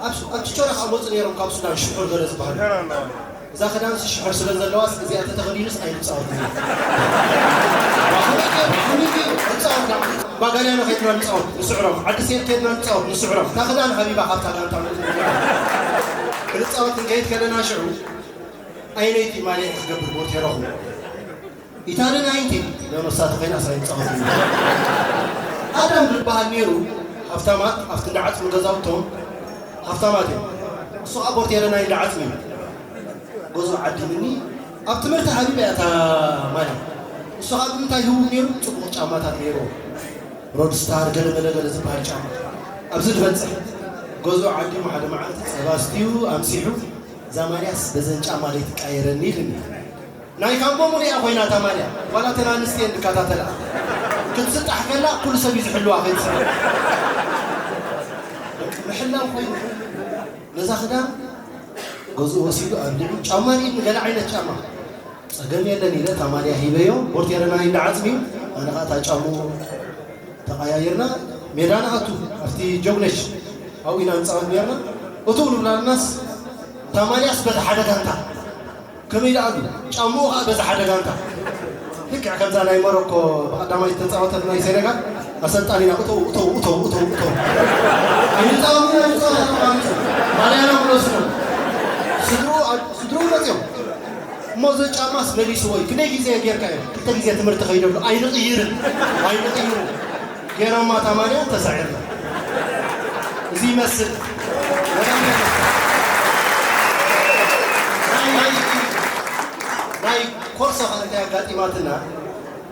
ኣብ ሱ- ኣብ ችቾራ ካብ መፁ ነይሮም ካብ ሱዳን ሽሑር ገለ ዝበሃሉ። እዛ ክዳንሲ ሽሑር ስለ ዘለዋስ እዚኣ ተተኸዲኑስ ኣይንፃወት። ባጋልያኖ ከይድና ንፃወት ንስዕሮም፣ ዓዲ ሴር ከይድና ንፃወት ንስዕሮም። እታ ክዳን ሃቢባ ካብታ ጋንታ መፂ ክንፃወት ክንከይድ ከለና ሽዑ ኣይነይቲ ማልያ ክገብር ቦርቴሮኹ ኢታሊ ናይንቲ ነመሳተ ኮይና ሳይንጻወት ኣዳም ዝበሃል ነይሩ። ሃፍታማት ኣብቲ እንዳ ዓፅሚ ገዛውቶም ሃፍታማት እዮም። እሱ ከዓ ቦርቴረ ናይ እንዳ ዓፅሚ እዩ። ገዝኡ ዓዲምኒ ኣብ ትምህርቲ ሓቢባ እያ እታ ማልያ። እሱ ከዓ ብምንታይ ህቡ ነይሩ? ፅቡቕ ጫማታት ነይሩ። ሮድስታር ገለ መለ ገለ ዝበሃል ጫማ ኣብዚ ዝበፅሕ ገዝኡ ዓዲሙ ሓደ መዓልቲ ፀባ ስትዩ ኣምሲሑ እዛ ማልያስ በዘን ጫማ ለይትቃየረኒ ኢልኒ። ናይ ካምቦ ሙሉያ ኮይና እታ ማልያ ዋላ ተን ኣንስትየን ዝከታተላ ክትስጣሕ ከላ ኩሉ ሰብ እዩ ዝሕልዋ ከይትስጣሕ ምሕላው ኮይኑ ነዛ ክዳን ገዝኡ ወሲዱ ኣብ ልዕሊ ጫማ ሪኢኒ ገለ ዓይነት ጫማ ፀገም የለን ኢለ እታ ማልያ ሂበዮ ቦርቴረ ናይ እንዳ ዓፅሚ ኣነ ከዓ እታ ጫምኡ ተቐያይርና ሜዳ ንኣቱ ኣብቲ ጆግነሽ ኣብኡ ኢና ንፃወት ነርና እቱ ንብላልናስ እታ ማልያስ በታ ሓደ ጋንታ ከመይ ደኣሉ ጫምኡ ከዓ በዛ ሓደ ጋንታ ልክዕ ከምዛ ናይ ሞሮኮ ብቐዳማይ ዝተፃወተት ናይ ሴኔጋል ኣሰልጣኒና እተው እተው እተው እተው እተው ኣይንፃወት ኣይንፃወት ተቋሚጡ ማልያና ክለስኑ ስድሩ ስድሩ መፅኦም እሞ እዚ ጫማስ መሊስዎ እዩ ክንደይ ግዜ ጌርካ እዮም ክልተ ግዜ ትምህርቲ ከይደሉ ኣይንቕይርን ኣይንቕይርን ጌሮማ እታ ማልያ ተሳዒርና እዚ ይመስል ናይ ኮርሶ ከ እንታይ ኣጋጢማትና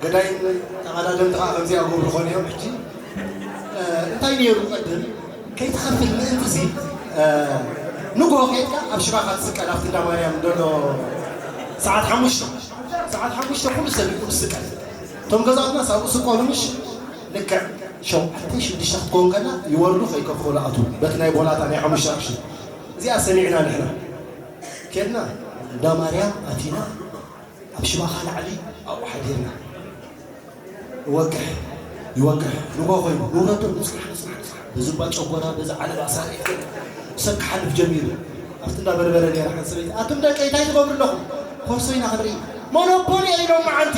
ገዳይም ተቐዳደምቲ ከዓ ከምዚኣ ገብሩ ኾነ እዮም ሕጂ እንታይ ነይሩ ቀድም ከይትኸፍል ምእንቲ እዚ ንግሆ ከይድካ ኣብ ሽባኻ ትስቀል ኣብቲ እንዳ ማርያም ዘሎ ሰዓት ሓሙሽተ ሰዓት ሓሙሽተ ኩሉ ሰብ ይቁ ትስቀል እቶም ገዛትና ሳብኡ ስቀሉ ምሽ ልክዕ ሸውዓተ ሽዱሽተ ክትከውን ከላ ይወርዱ ከይከፍሉ ኣቱ በቲ ናይ ቦላታ ናይ ሓሙሽተ ቅርሺ እዚኣ ሰሚዕና ንሕና ኬድና እንዳ ማርያም ኣቲና ኣብ ሽባኻ ላዕሊ ኣብኡ ሓዲርና ይወግሕ ይወግሕ ንጎ ኮይኑ ንውረዶ ንፅናሕ ንፅናሕ ንፅናሕ በዚ እባ ጨጎራ በዚ ዓለባ ሳርዒት ሰብ ክሓልፍ ጀሚሩ ኣብቲ እንዳ በርበረ ነይራ ሓንቲ ሰበይቲ ኣቱም ደቀይ እንታይ ትገብሩ ኣለኹም ኮርሶ ኢና ክንርኢ ሞኖፖሊ ኢሎም መዓንቲ